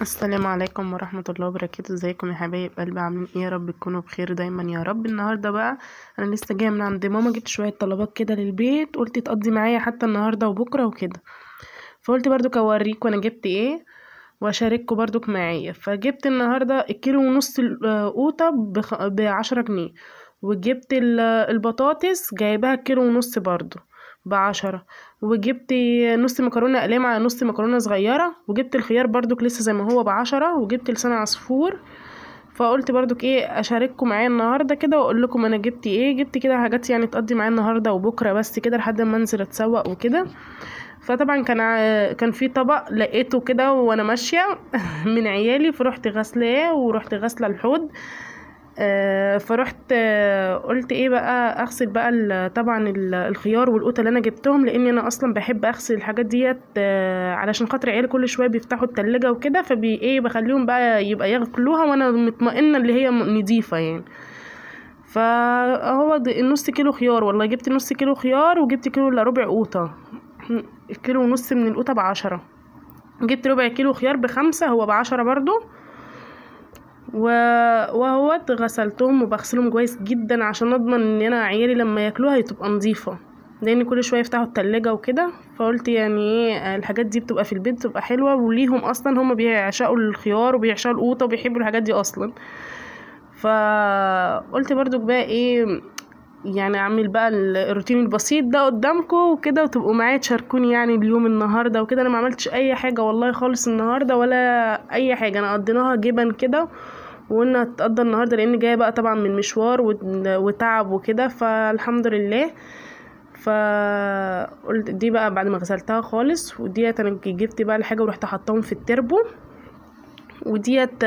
السلام عليكم ورحمة الله وبركاته. ازيكم يا حبايب قلبي؟ عاملين ايه؟ يا رب تكونوا بخير دايما يا رب. النهارده بقى انا لسه جاية من عند ماما، جبت شوية طلبات كده للبيت، قلت تقضي معايا حتى النهارده وبكره وكده، فقلت برضو اوريكم انا جبت ايه واشارككم برضو معايا. فجبت النهارده الكيلو ونص قوطه ب10 جنيه، وجبت البطاطس جايباها كيلو ونص برضو ب10، وجبت نص مكرونه اقلام على نص مكرونه صغيرة، وجبت الخيار برضو لسه زي ما هو ب10، وجبت لسان عصفور. فقلت برضو ايه اشارككم معايا النهارده كده واقول لكم انا جبت ايه. جبت كده حاجات يعني تقضي معايا النهارده وبكره بس كده لحد ما انزل اتسوق وكده. فطبعا كان في طبق لقيته كده وانا ماشية من عيالي، فروحت غسلاه ورحت غاسله الحوض. فرحت قلت ايه بقى اغسل بقى طبعا الخيار والقوطه اللي انا جبتهم، لان انا اصلا بحب اغسل الحاجات ديت علشان خاطر عيالي كل شوية بيفتحوا التلاجة وكده، فبي ايه بخليهم بقى يبقى ياكلوها وانا مطمئنة اللي هي نضيفه يعني. فهو النص كيلو خيار، والله جبت نص كيلو خيار وجبت كيلو الا ربع قوطه، كيلو ونص من القوطه ب10، جبت ربع كيلو خيار ب5، هو ب10 برضو. وهوت غسلتهم وبغسلهم كويس جدا عشان اضمن ان انا عيالي لما ياكلوها تبقى نظيفة، لان كل شوية يفتحوا التلاجة وكده. فقلت يعني ايه الحاجات دي بتبقى في البيت بتبقى حلوة وليهم اصلا، هم بيعشقوا الخيار وبيعشقوا القوطه وبيحبوا الحاجات دي اصلا. فقلت برضو بقى ايه يعني اعمل بقى الروتين البسيط ده قدامكم وكده، وتبقوا معايا تشاركوني يعني اليوم النهارده وكده. انا ما عملتش اي حاجة والله خالص النهارده ولا اي حاجة، انا قضيناها جبن كده وقلنا هتقضى النهارده، لان جاية بقى طبعا من مشوار وتعب وكده، فالحمد لله. فقلت دي بقى بعد ما غسلتها خالص، وديت انا جبت بقى الحاجة ورحت حطاهم في التربو. وديت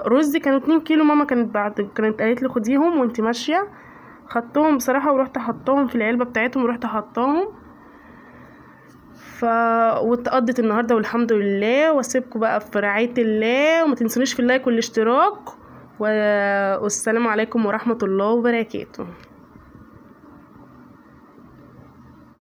رز كانوا 2 كيلو، ماما كانت كانت قالت لي خديهم وانت ماشية، خدتهم بصراحة ورحت حطاهم في العلبة بتاعتهم ورحت حطاهم. واتقضت النهارده والحمد لله. واسيبكم بقى في رعاية الله، وما تنسونيش في ال like والاشتراك، والسلام عليكم ورحمة الله وبركاته.